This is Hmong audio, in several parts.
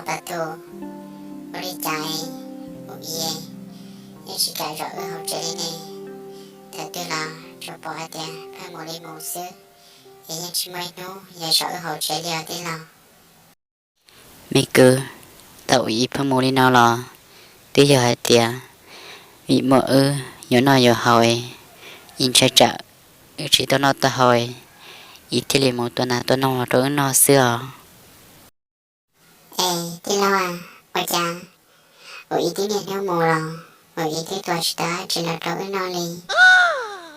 Tau tus, ua li cas ua i yeej tsis kam zov wb hauv tsev li ne? Thaum twg los tsuas pom hais tias pheej mus li mus xwb, es yeej tsis muaj ib hnub yog zov wb hauv tsev li os tij laug. Me kwv, tau ua i pheej mus li no los twb yog hais tias vim muaj wb yuav noj yuav haus, i ntshai tsam wb tsis tau noj tau haus, i thiaj li mus tua nas tua noog los rau wb noj xwb os. Es tij laug, ua cas ua i twb niaj hnub mus los ua i twb tua tsis tau dab tsi los rau wb noj li?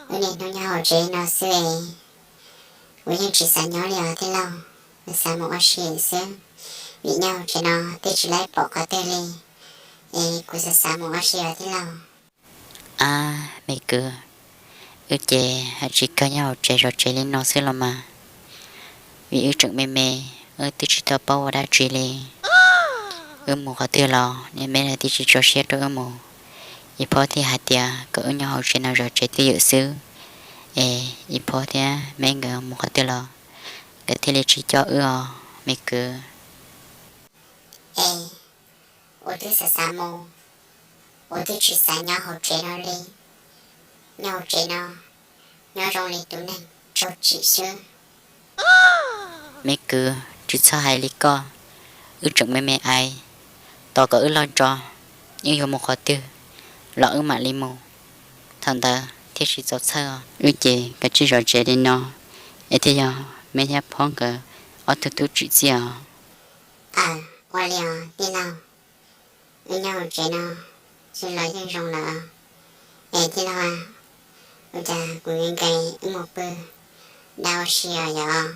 Wb niaj hnub nyob hauv tsev no xwb es, kuv yeej tsis xav nyob li os tij laug. Kuv xav mus ua si xwb, vim nyob hauv tsev no twb tsis laib pom qhov twg li, es kuv xav xav mus ua si os tij laug. Ab me kwv, wb ces haj tsis kawg nyob hauv tsev zov tsev li no xwb los mas, vim wb tseem me me, wb twb tsis tau paub ua dab tsi li. Wb mus qhov twg los niam me lawv twb tsis tso siab rau wb mus. Ib phob thiaj hais tias kom wb nyob hauv tsev no zov tsev twj ywm xwb, es ib phob thiab me nkawd mus qhov twg los nkawd thiaj li tsis coj wb os me kwv. Es ua twb xav xav mus, ua twb tsis xav nyob hauv tsev no li. Nyob hauv tsev no nyob zoo li tus neeg tsaug tsim xwb. Me kwv, tsis txhob hais li koj, wb tseem me me ais, tos kom wb loj tso, wb yuav mus qhov twg los wb mam li mus, thaum ntawd thiaj tsis txaus txhawj os. Wb ces kav tsij zov tsev li no, es thiaj yog me thiab phob nkawd ob tug tub tsim txiaj os. Aw, ua li os tij laug, wb nyob hauv tsev no xwb los yeej zoo lawm. Es tij laug, ua cas kuv nkees nkees wb mus pw da ua si os yom?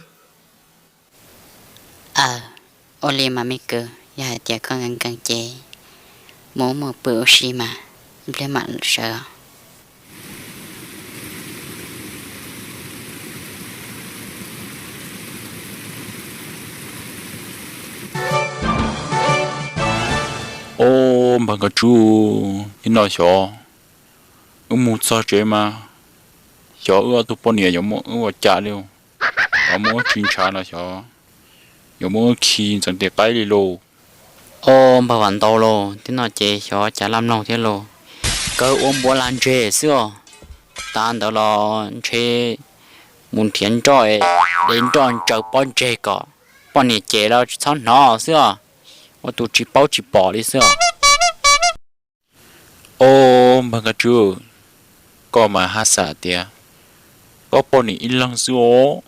Aw, ua li mas me kwv, yog hais tias koj nkees nkees ces mus mus pw ua si mas, ib pliag mam sawv os. Ob npawg Nkauj Tswb, nim no xyov wb mus txog tsev mas xyov wb ob tug poj niam yuav muab wb ua cas li, yuav muab wb tsis ntshaw los xyov yuav muab wb khi ntxeev tes qaib li lauj. Ob npawg Vam Ntau lauj, nim no ces xyov cas laj mloog thiab lauj, kawg ua npuav lag ntseg xwb os. Tag ntawd los ntshe mus nrhiav nroj, de nroj ntsaws pob ntseg kom poj niam cem los tsis txhob hnov xwb os, ua tus tsis paub tsis pom li xwb os. Ob npawg Nkauj Tswb, koj mas haj xam tias koj poj niam ib leeg xwb os,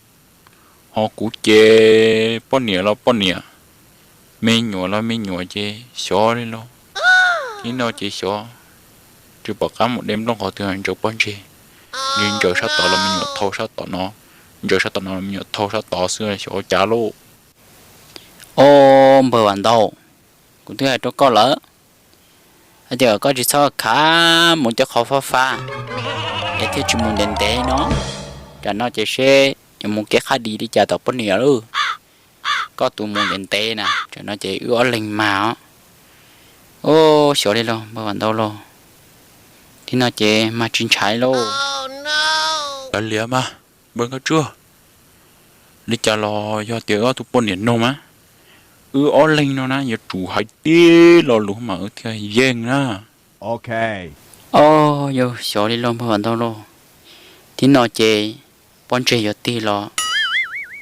ho kuv ces poj niam los poj niam, me nyuam los me nyuam ces xyov li lauj. Nim no ces xyov tsis pom qab mus de nplooj qhov twg ntsaws pob ntseg, ntsaws sab tod los me nyuam thau sab tom no, ntsaws sab tom no los me nyuam thau sab tod xwb xyov ua cas lauj. Ob npawg Vam Ntau, kuv twb hais rau koj lawm, hais tias koj tsis txhob khav mus cov qhov fab fab, es thiaj tsis mus ntev ntev no. Tam no ces seb yuav mus kev qhab dis li cas tom poj niam lauj. Koj tus mus ntev ntev na, tam no ces wb ob leeg mag os. Ub, xyov li lauj npawg Vam Ntau lauj, nim no ces mag tsis ntshai lauj. Kav liam mas npawg Nkauj Tswb, li cas los yog tias wb ob tug poj niam noog mas, wb ob leeg no na yuav tsum hais tib lo lus mas wb thiaj yeej na. Ob, yog xyov li lauj npawg Vam Ntau lauj, nim no ces pob ntseg yuav tig los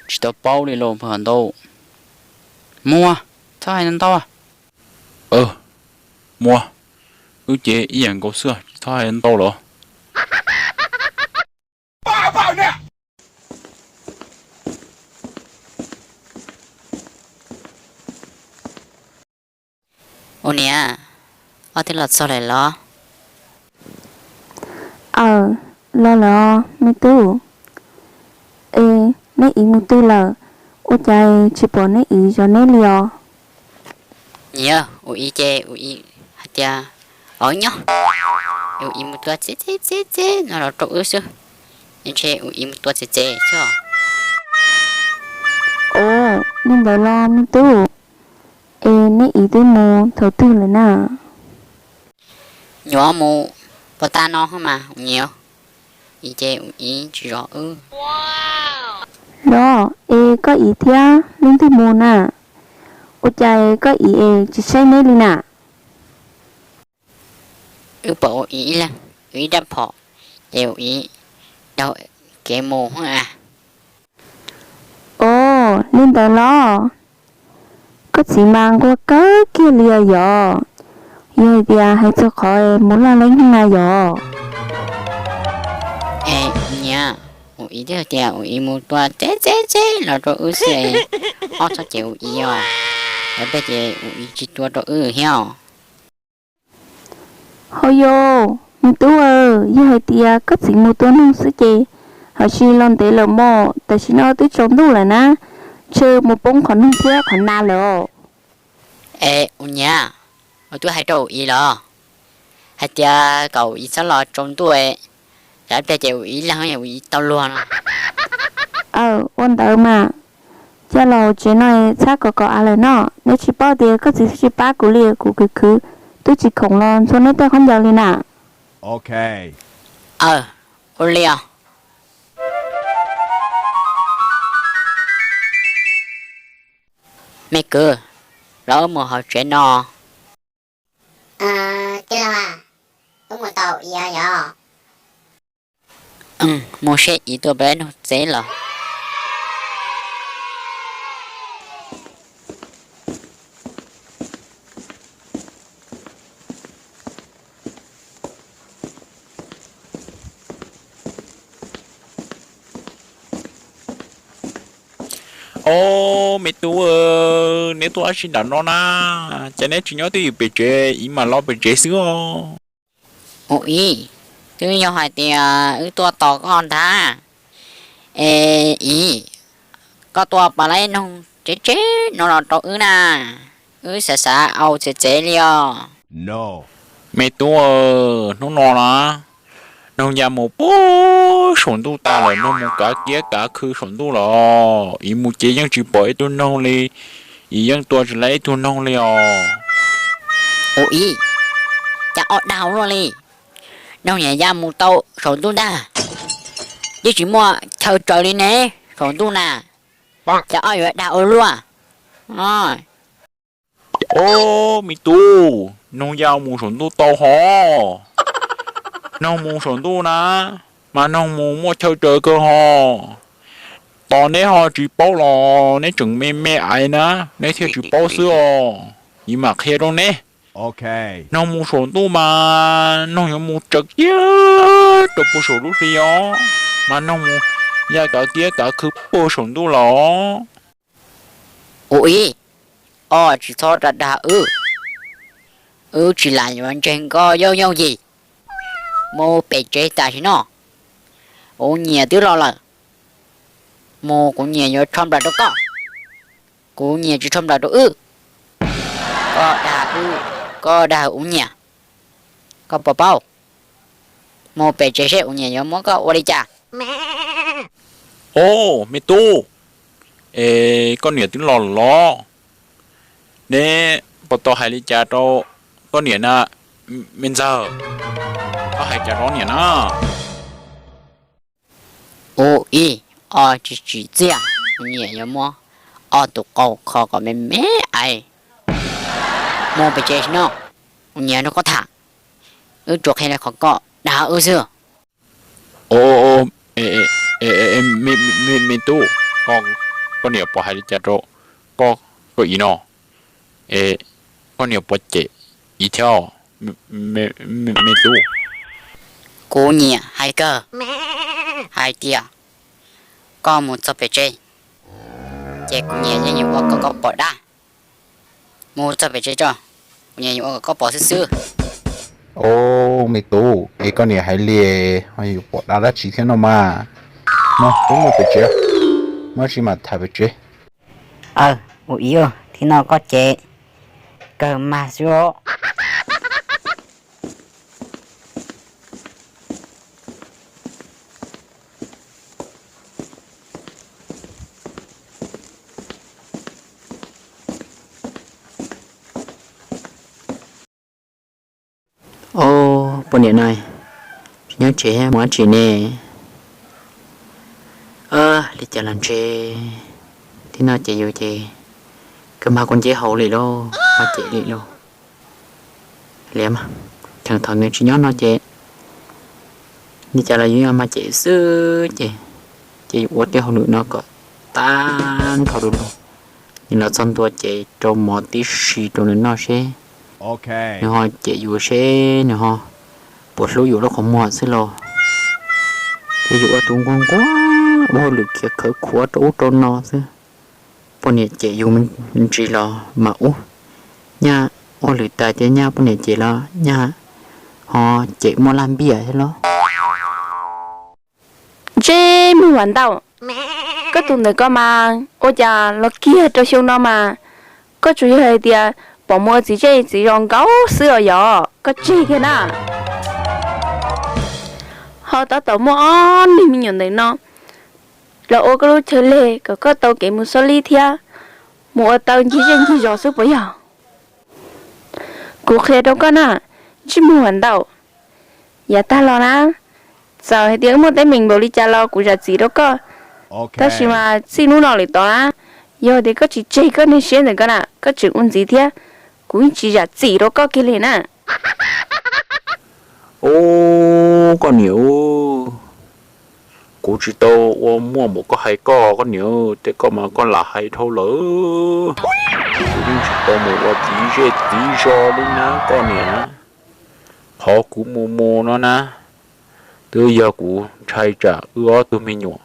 tsis tau paub li lauj npawg Vam Ntau. Muaj, txhob hais ntau. Muaj, wb ces ib yam nkaus xwb, tsis txhob hais ntau los. Ua niam, ob tug los txog lawm los? Aw, los lawm os me tub. Es neb ib mus twg lawm, ua cas tsis pom neb ib zov neb li os? Niam, ua ib ces ua ib hais tias, o nyob, ua ib mus tua txev txev txev txev no los rau wb xwb, ntshe ua ib mus tua txev txev xwb. O, li ntawd los me tub, es neb ib twb mus thaum twg lawm na? Nyuam mus puag ta no mas ua niam, ib ces ua ib tsis zov wb. Los es koj ib thiab leej twg mus na? Ua cas koj ib tsis saib neb li na? Wb pom ua ib leeg, ib rab phom, ces ua ib taug kev mus a. Os, li ntawd los? Koj txiv mas nquag kawg kiag li os yog. Yog hais tias hais txog qhov mus laj leeb na yog. Es niam, ua ib twb tias ua ib mus tua txeb txeb txeb los rau wb xwb, ob txhob ces ua ib os, lawv peb ces ua ib tsis tua rau wb thiab os. Ho yog, me tub aw, yog hais tias koj txiv mus tua noog xwb ces, hos sis los ntev lawm mog, tam sim no twb tsaus ntuj lawm na, ntshe mus poob qhov noog thiab qhov na lawm os. Es ua niam, ua twb hais rau ua ib los, hais tias kom ua ib txhob los tsaus ntuj, lawv peb ces ua ib leeg ua ib tau luag no. Aw, ua ntawd mas, cia los hauv tsev no, txhob kom kom av lawm no, neb tsis paub tias koj txiv twb tsis pab kuv li, kuv khwv khwv twb tsis khoom los ntxhua neb tej khaub ncaws li na. Aw, ua li os. Me kwv, los wb mus hauv tsev no. Tij laug, wb mus tau ib yog? Mus seb ib tuaj peb nug txeb los. Ob, me tub, neb tuaj dab tsi nram no na? Cas neb tsis nyob twj ywm pem tsev, ib mam los pem tsev xwb os. Ua ib, twb yog hais tias wb tuaj tos koj ntag. Es ib, koj tuaj pab laib noog tsev tsev no los rau wb na, wb xav xav au txev txev li os. Me tub, hnub no na, noog ya mus puag saum ntuj tag lawm, noog mus kav kiab kav khw saum ntuj lawm, ib mus ces yeej tsis pom ib tug noog li, ib yeej tua tsis laib ib tug noog li os. Ua ib, cas koj dag ua luaj li, noog niam ya mus tau saum ntuj ntag, twb tsis muaj chaw tsaws li ne, saum ntuj na, cas koj yuav dag ua luaj. Ob, me tub, noog ya mus saum ntuj tau hos, noog mus saum ntuj na, mas noog mus muaj chaw tsaws kawg hos. Tos neb ho tsis paub los neb tseem me me aiv na, neb thiaj tsis paub xwb os. Ib mam qhia rau neb, noog mus saum ntuj mas noog yuav mus tsaws kiag rau puag saum lub hli os, mas noog mus ya kav kiab kav khw puag saum ntuj los. Ua ib, koj tsis txhob dag dag wb, wb tsis lam yuav ntseeg koj yooj yooj yim. Mus pem tsev tam sim no, kuv niam twb los lawm, mus kuv niam yuav tsho nplawm rau koj, kuv niam tsis tsho nplawm rau wb. Koj dag wb, koj dag kuv niam, koj puas paub? Mus pem tsev seb kuv niam yuav muab koj ua li cas. Ob, me tub, es koj niam twb los lawm los? Neb puas tau hais li cas rau koj niam na, me ntxawg? Koj hais cas rau niam na? Ua ib, koj tsis tsim txiaj, kuv niam yuav muab koj tus qau kho kom me me aiv. Mus pem tsev no, kuv niam nrog koj tham, wb tsuas qhia li qhov koj dag wb xwb. Me tub, koj niam puas hais li cas rau koj, koj ib no? Koj niam puas cem ib thiab, me tub? Kuv niam hais kawg, hais tias koj mus txog pem tsev, ces kuv niam yeej yuav ua kom koj pom dab. Mus txog pem tsev tso, kuv niam yuav ua kom koj pom xwb xwb. Ob, me tub, es koj niam hais li ho yuav pom dab dab tsi thiab no mas. No, wb mus pem tsev, muaj dab tsi mam tham pem tsev. Aw, ua ib, thib no koj cem kawg mas xwb os. Ob, poj niam no tsis nyob tsev mus dab tsi ne? Li cas los ntshe thib no ces yus ces kawg mas kuv nce hauv li lauj, mas cem li lauj. Li mas, thaum nws tsis nyob no ces li cas los yus yog mas cem xwb ces, ces yus ua tej hauj lwm no kom tag nrho lug lug, nws los txog ntua ces rau mov tib si rau nws noj seb nws ho cem yus seb nws ho puas hlub yus lub qhov muag xwb los. Ces yus ua tus nquag nquag ua hauj lwm khiav khawv khuav rau ub rau no xwb, poj niam cem yus me ntsis los mas ub, nyaj ua lwm tas ces nyaj poj niam cem los nyaj ho cem muaj laj npiam thiab los. Ntsej muag Vam Ntau, koj tus ntawm ko mas ua cas los kiag rau xyoo no mas koj tsuas yog hais tias pom mus ua txiv zej txiv zos nkaus xwb os, yog koj tseg kiag na. Ho tab tom muaj ob niag me nyuam ntawm no los ua koj lub chaw leg kom koj tau kev mus xob lib thiab mus ua tau ncig zej ncig zos xwb puas yog? Kuv qhia rau koj na, ntsej muag Vam Ntau, yav tag los na, txawm hais tias wb muaj teeb meem npaum li cas los kuv zam txim rau koj. Tab sis mas txij hnub no lawm tod na, yog tias koj tsis tseg koj niag siab ntawm ko na, koj tseem ua ntxiv thiab, kuv yeej tsis zam txim rau koj kiag li na. Ub, koj niam, kuv tsis tau ua muaj npaum koj hais koj, koj niam, tej koj mas koj lam hais dhau lawm. Kuv yeej tsis tau mus ua txiv zej txiv zos li na koj niam. Qhov kuv mus mus no na, twb yog kuv ntshai tsam wb ob tug me nyuam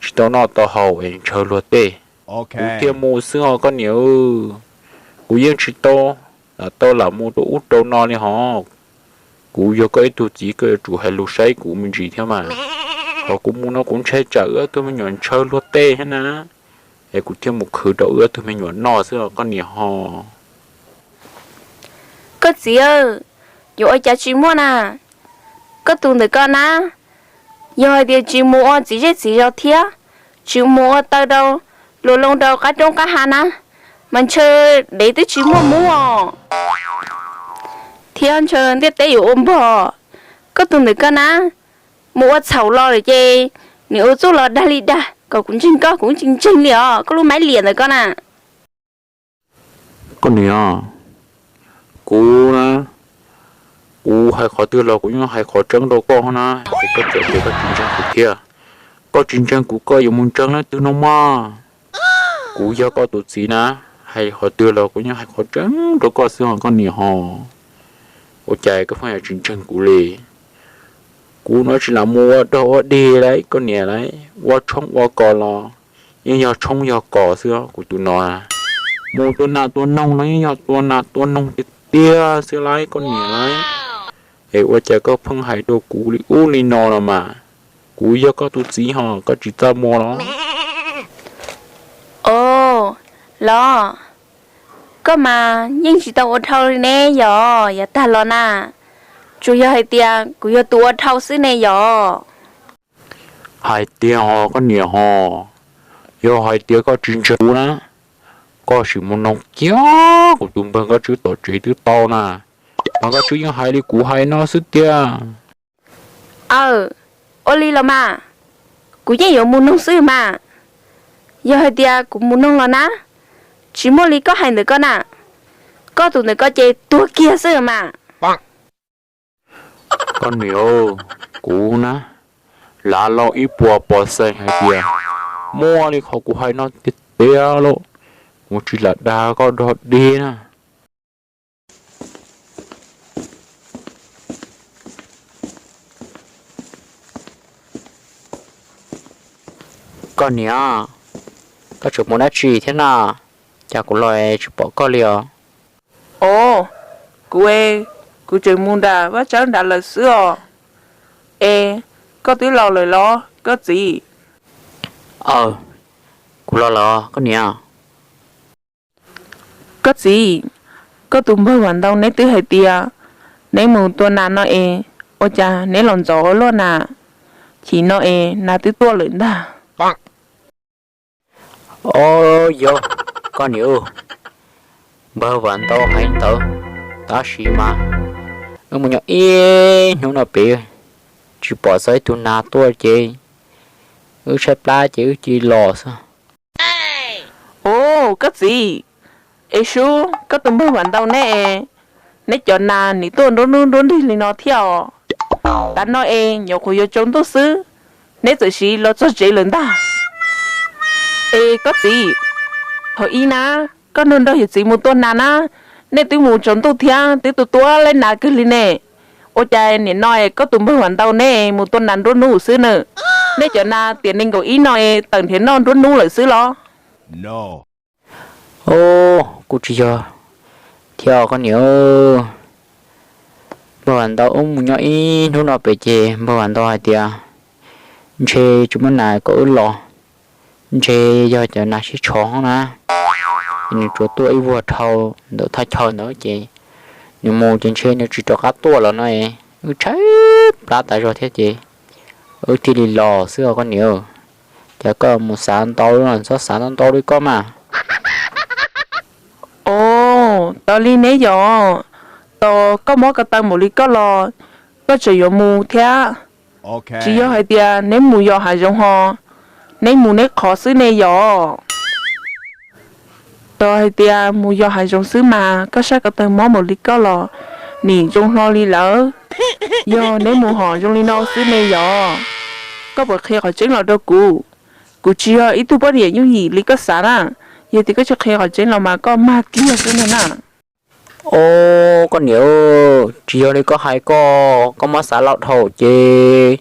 tsis tau noj tau haus es ntshaw luag tej, kuv thiaj mus xwb os koj niam. Kuv yeej tsis tau lam tau lam mus rau ub rau no li hos. Kuv yog koj ib tug txiv, koj yuav tsum hais lus saib kuv me ntsis thiab mas. Qhov kuv mus no kuv ntshai tsam wb ob tug me nyuam ntshaw luag tej thiab na, es kuv thiaj mus khwv rau wb ob tug me nyuam noj xwb os koj niam hos. Koj txiv, yuav ua cas tsis muaj na? Koj tus ntawm ko na, yog hais tias tsis mus ua txiv zej txiv zos thiab tsis mus ua taw rau luag loo rau qab roob qab hav na, mas ntshaw dev twb tsis muaj mus os, thiab ntshaw ntiaj teb yuav ua npog. Koj tus ntawm ko na, mus ua txhaum los lawm ces nws ua txuj los dag li dag kom kuv ntseeg koj kuv tsis ntseeg li os, koj lub maiv liam ntawm ko na. Koj niam, kuv na, kuv hais qhov twg los kuv yeej hais qhov tseeb rau koj na, es koj txawm tias koj tsis ntseeg kuv thiab, koj tsis ntseeg kuv koj yuav mus ntseeg leej twg no mas. Kuv yog koj tus txiv na, hais qhov twg los kuv yeej hais qhov tseeb rau koj xwb os koj niam hos. Ua cas koj pheej yuav tsis ntseeg kuv li? Kuv no tsis lam mus ua dog ua dig li koj niam li, ua tshoob ua kos los yeej yog tshoob yog kos xwb kuv tus no. Mus tua nas tua noog los yeej yog tua nas tua noog tiag tiag xwb li koj niam li. Es ua cas koj pheej hais rau kuv li ub li no los mas? Kuv yog koj tus txiv hos koj tsis txaj muag los? Os, los, koj mas yeej tsis tau ua dhau li ne yog, yav tag los na, tsuas yog hais tias kuv yog tus ua dhau xwb ne yog. Hais tiag hos koj niam hos, yog hais tias koj tsis ntseeg kuv na, koj sim mus noog kiag kuv tus npawg Nkauj Tswb tom tsev twb tau na, mas Nkauj Tswb yeej hais li kuv hais no xwb tiag. Aw, ua li los mas, kuv yeej yuav mus noog xwb mas. Yog hais tias kuv mus noog los na, tsis muaj li koj hais ntawm ko na, koj tus ntawm ko ces tuag kiag xwb mas. Koj niam, kuv na, lav lo ib puas pos xees hais tias muaj li qhov kuv hais no tiag tiag lauj, kuv tsis lam dag koj dog dig na. Koj niam, koj tseem mus dab tsi thiab na? Cas kuv los tsis pom koj li os? Os, kuv, kuv tseem mus nram vaj tsawb nrad lawm xwb os. Es koj twb los lawm los koj txiv? Aw, kuv los lawm koj niam. Koj txiv, koj tus npawg Vam Ntau neb twb hais tias neb mus tua nas no es, ua cas neb los ntxov ua luaj na? Chim no es nas twb tuaj lawm ntag. Os, yog, koj niam, npawg Vam Ntau hais ntawd, tab sis mas wb mus nyob ib hnub no pem tsis pom txog ib tug nas tuaj ces wb tshaib plab ces wb cia li los xwb. Os, koj txiv, Es sub, koj tus npawg Vam Ntau neb, neb cov nas nim tuaj nruab hnub nruab nrig li no thiab os? Tav no es nyuam qhuav yuav tsaus ntuj xwb, neb txawm siv los txog tsev lawm ntag. Es koj txiv, thaum ib na, koj nrog nrog yawm txiv mus tua nas na, nej twb mus tsaus ntuj thiab twb tua tua lawm nas kawg li ne. Ua cas nim no es koj tus npawg Vam Ntau neb mus tua nas nruab hnub xwb na? Nej cov nas tiam nees nkaum ib no es tawm nrhiav noj nruab hnub lawm xwb los? Os, kuj tsis yog thiab os koj niam. Npawg Vam Ntau wb mus nyob ib hnub no pem ces npawg Vam Ntau hais tias ntshe tsis muaj nas kom wb los, ntshe yog cov nas sib tshov na. Nws tsuas tuaj ib vuag dhau ntawm thaj chaw ntawd ces nws mus ces ntshe nws tsis rov qab tuaj los no, wb tshaib plab tas zog thiab ces wb thiaj li los xwb os koj niam. Ces koj mus xav ntau, txhob xav ntau ntau li koj mas. Os, tos li neb yog, tos koj mob ko taw npaum li koj los koj tseem yuav mus thiab? Tsis yog hais tias neb mus yos hav zoov ho neb mus neb qhov xwb ne yog? Tos hais tias mus yos hav zoov xwb mas koj sab ko taw mob npaum li koj los nim zoo hlo li lawm. Yog neb mus hom zoo li no xwb ne yog? Koj puas qhia qhov tseeb los rau kuv? Kuv tsis yog ib tug poj niam yooj yim li koj xav na. Yog tias koj tsis qhia qhov tseeb los mas koj mag kiag xwb ntag na. Os koj niam, tsis yog li koj hais koj, koj muab xav los dhau ces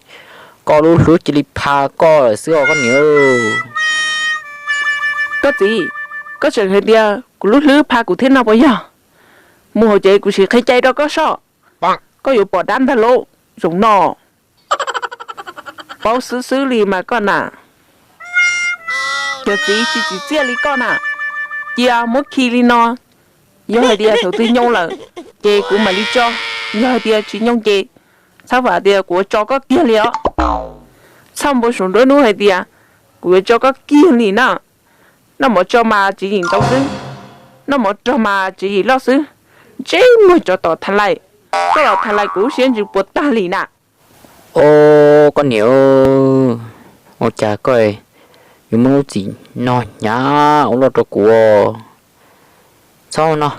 koj lub hlwb cia li pha koj lawm xwb os koj niam. Koj txiv, koj tseem hais tias kuv lub hlwb pha kuv thiab no puas yog? Mus hauv tsev kuv sim qhia cai rau koj soj, koj yuav pom dab ntag lauj, zaum no. Paub xwb xwb li mas koj na. Cov txiv tsis tsim txiaj li koj na, cia muab khi li no. Yog hais tias thaum twg nyoo lawm ces kuv mam li tso, yog hais tias tsis nyoo ces txhob vam tias kuv yuav tso koj kiag li os. Txhob npau suav nruab hnub hais tias kuv yuav tso koj kiag li na. Noj mov tso mas tswv yim ntau xwb, noj mov rog mas tswv yim loj xwb. Ntsej muag tsov tom tha lais, koj los tha lais kuv lub siab ntsws puas tag li na. Os koj niam, ua cas koj yuav muab lub txim no hnyav ua luaj rau kuv? Txhob no,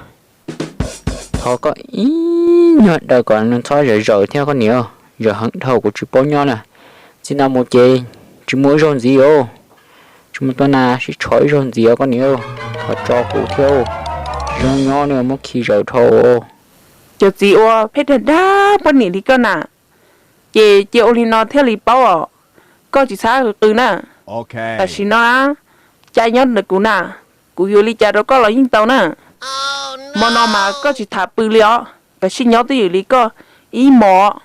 thov koj ib nyuag daws kom nws txhob zawm zawm thiab koj niam, zawm heev dhau kuv tsis paub nyob na. Txij no mus ces tsis mus ib zaug ntxiv os, tsis mus tua nas sib tsho ib zaug ntxiv os koj niam, thov tso kuv thiab, tsis zoo nyob ne muab khi zawm dhau. Cov txiv ua pheej dag dag poj niam li koj na, ces cia ua li no thiaj li paub os. Koj tsis txhob qw na. Tam sim no na, cas nyob ntawm kuv na, kuv yuav li cas rau koj los yeej tau na. Hmo no mas koj tsis tham pw li os, tam sim nyob twj ywm li koj ib hmos.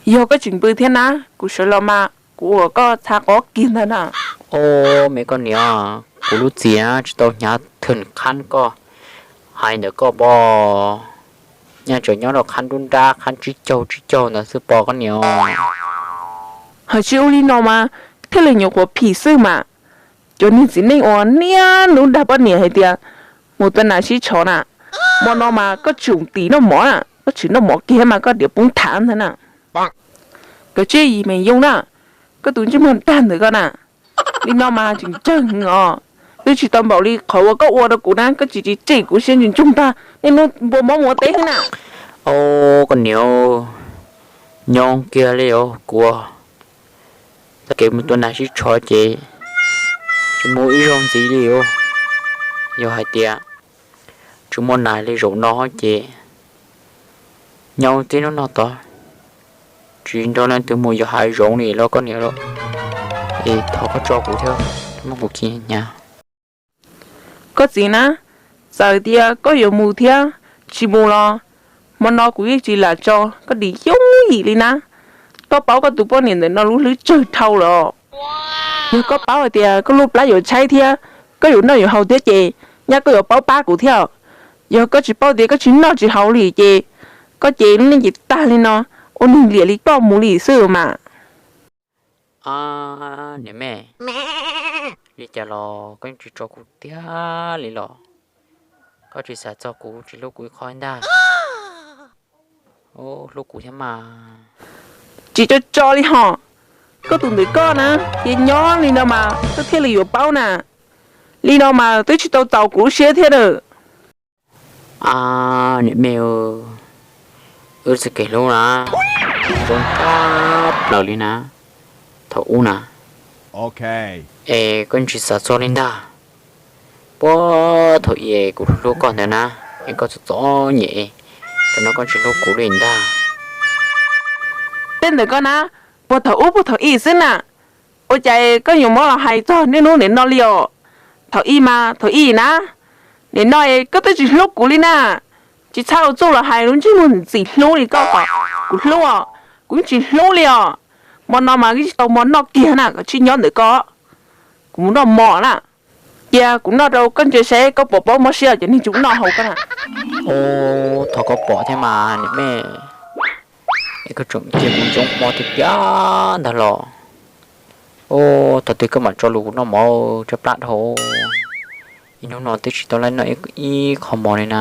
Yog koj tseem pw thiab na, kuv sawv los mas kuv ua koj txha qob kiag ntag na. Os me koj niam, kuv lub txim tsis tau hnyav thwm qhab koj hais ntawm koj pob. Nyaj tseem nyob rau qhab nruab nrab qhab tsib caug tsib caug ntawd xwb pob koj niam. Hais tsis ua li no mas thiaj li nyuam qhuav phim xwb mas. Cov niag txiv neej uas niaj hnub dag poj niam hais tias mus tua nas sib tshov na, hmo no mas koj tseem tim noj mov na, koj tseem noj mov kiag mas koj diav poob thav ntag na. Koj tsij yim meem yoo na, koj tus ntsej muag dag ntawm koj na, li no mas tseem cawg heev os. Twb tsis tau npaum li qhov uas koj ua rau kuv na, koj tsis tsis tsem kuv siab ntsis ntsoog tag niaj hnub npua mob mus ua teb xwb na. Os koj niam, nyob kiag li os kuv, txoj kev mus tua nas sib tsho ces tsis mus ib zaug ntxiv li os. Yog hais tias tsis muaj nas li zaum no ces nyob txij hnub no tod tsis nrog leej twg mus yos hav zoov li los koj niam lauj. Es thov koj tso kuv thiab, muab kuv khi hnyav. Koj txiv na, txawm tias koj yuav mus thiab tsis mus los, hmo no kuv yeej tsis lam tso koj dim yooj yim li na. Koj paub koj tus poj niam ntawm no lub hlwb tsawg dhau lawm. Yog koj paub hais tias koj lub plab yuav tshaib thiab koj yuav noj yuav haus thiab ces nyaj koj yuav paub pab kuv thiab. Yog koj tsis paub tias koj tsis noj tsis haus li ces koj ces lub neej ces tag li no, ua neeg liam li koj mus li xwb mas. Niam me, li cas los koj yeej tsis tso kuv tiag li los? Koj tsis xav txog kuv tsis hlub kuv ib qho ntag. Hlub kuv thiab mas. Tsis tso tso li hos. Koj tus ntawm koj na, cia nyob li no mas koj thiaj li yuav paub na. Li no mas twb tsis tau txaus kuv lub siab thiab nawb. Niam me, wb txoj kev hlub na, zoo tshaj plaws li na, thaum ub na. Es koj tsis xav txog li ntag. Puag thaum ub kuv hlub hlub koj ntawd na, es koj txom txom nyem, tam no koj tsis hlub kuv li ntag. Tej ntawm koj na, puag thaum ub puag thaum ub xwb na, ua cas koj yuav muab los hais txog niaj hnub nim no li os? Thaum ub mas thaum ub na, nim no koj twb tsis hlub kuv li na. Tsis txhob ua txuj los hais lub ntsej muag ntxim hlub li koj kom kuv hlub os, kuv yeej tsis hlub li os. Hmo no mas wb tsis tau mov noj kiag na, koj cia li nyob ntawm koj, kuv mus noj mov na. Cia kuv noj rau koj ntsia seb koj puas paub mob siab cov niag tsis noj hauv koj na. Thov koj pom thiab mas niam me, es koj tseem cia kuv ntsoov hmo tiag tiag ntag los. Thaum twg koj mam tso lus kuv noj mov tsab plab dhau. Ib hnub no twb tsis tau laib noj ib qho mov li na.